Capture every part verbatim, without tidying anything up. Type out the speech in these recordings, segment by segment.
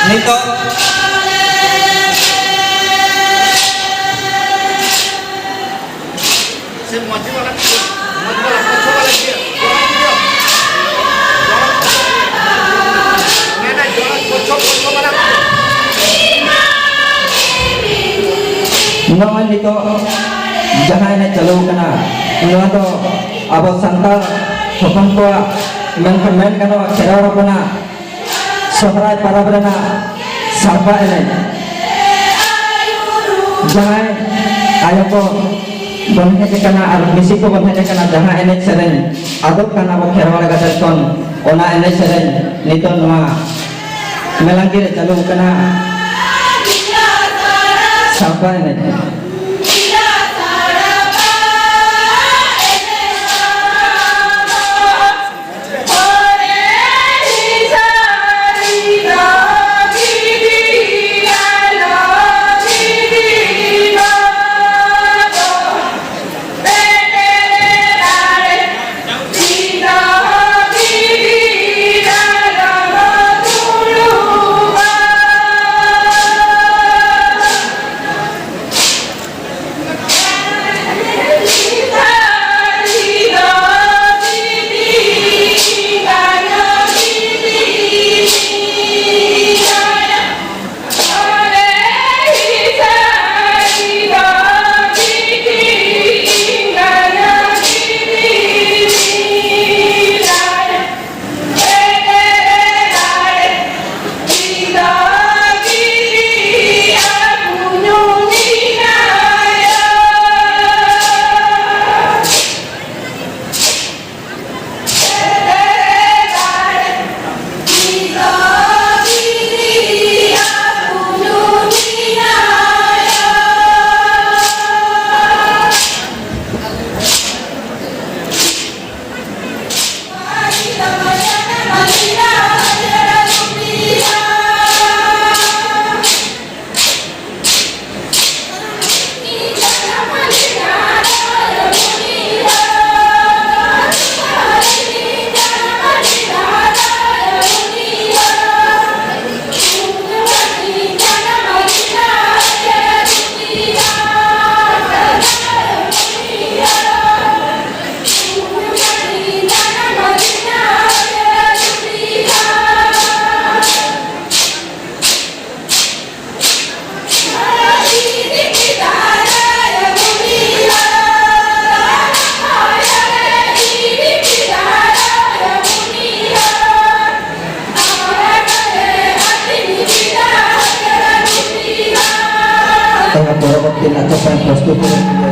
ᱱᱤᱛᱚᱜ ᱱᱚᱜᱼᱚᱭ ᱱᱤᱛᱚᱜ ᱡᱟᱦᱟᱸ ᱮᱱᱮᱡ ᱪᱟᱹᱞᱩ ᱟᱠᱟᱱᱟ, ᱱᱚᱣᱟ ᱫᱚ ᱟᱵᱚ ᱥᱟᱱᱛᱟᱲ ᱦᱚᱯᱚᱱ ᱠᱚᱣᱟᱜ, ᱢᱮᱱᱠᱷᱟᱱ ᱢᱮᱱ ᱜᱟᱱᱚᱜᱼᱟ, ᱠᱷᱮᱨᱣᱟᱲ ᱦᱚᱯᱚᱱᱟᱜ ᱥᱚᱦᱨᱟᱭ ᱯᱚᱨᱚᱵᱽ ᱨᱮᱱᱟᱜ ᱥᱟᱲᱯᱟ ᱮᱱᱮᱡ, ᱡᱟᱦᱟᱸᱭ ᱟᱭᱳ ᱠᱚ ᱵᱚᱱ ᱦᱮᱡ ᱟᱠᱟᱱᱟ ᱟᱨ ᱢᱤᱥᱤ ᱠᱚ ᱵᱚᱱ ᱦᱮᱡ ᱟᱠᱟᱱᱟ, ᱡᱟᱦᱟᱸ ᱮᱱᱮᱡ ᱥᱮᱨᱮᱧ ᱟᱫᱚᱜ ᱠᱟᱱᱟ ᱟᱵᱚ ᱠᱷᱮᱨᱣᱟᱲ ᱜᱟᱫᱮᱞ ᱠᱷᱚᱱ, ᱚᱱᱟ ᱮᱱᱮᱡ ᱥᱮᱨᱮᱧ ᱱᱤᱛᱚᱜ ᱱᱚᱣᱟ ᱢᱮᱞᱟᱝᱜᱤ ᱨᱮ ᱪᱟᱹᱞᱩ ᱟᱠᱟᱱᱟ ᱥᱟᱲᱯᱟ ᱮᱱᱮᱡ᱾ ପରବର୍ତ୍ତୀ ନାଚ ପାଇଁ ପ୍ରସ୍ତୁତ ହୋଇଥିଲେ।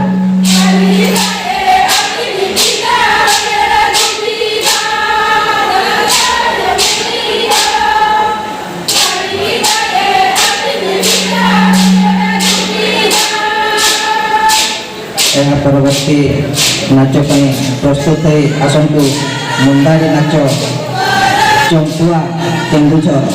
ଏହା ପରବର୍ତ୍ତୀ ନାଚ ପାଇଁ ପ୍ରସ୍ତୁତ ହେଇ ଆସନ୍ତୁ। ମୁଣ୍ଡାରୀ ନାଚ, ଚମ୍ପୁଆ, କେନ୍ଦୁଝର।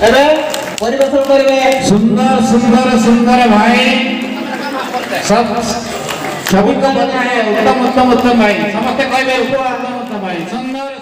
ଏବେ ପରିବେଷଣ କରିବେ। ସୁନ୍ଦର, ସୁନ୍ଦର, ସୁନ୍ଦର ଭାଇ। ସବ छवि को बनाए, उत्तम, उत्तम, उत्तम भाई। समस्त कहबे, उत्तम, उत्तम, उत्तम भाई। सुंदर,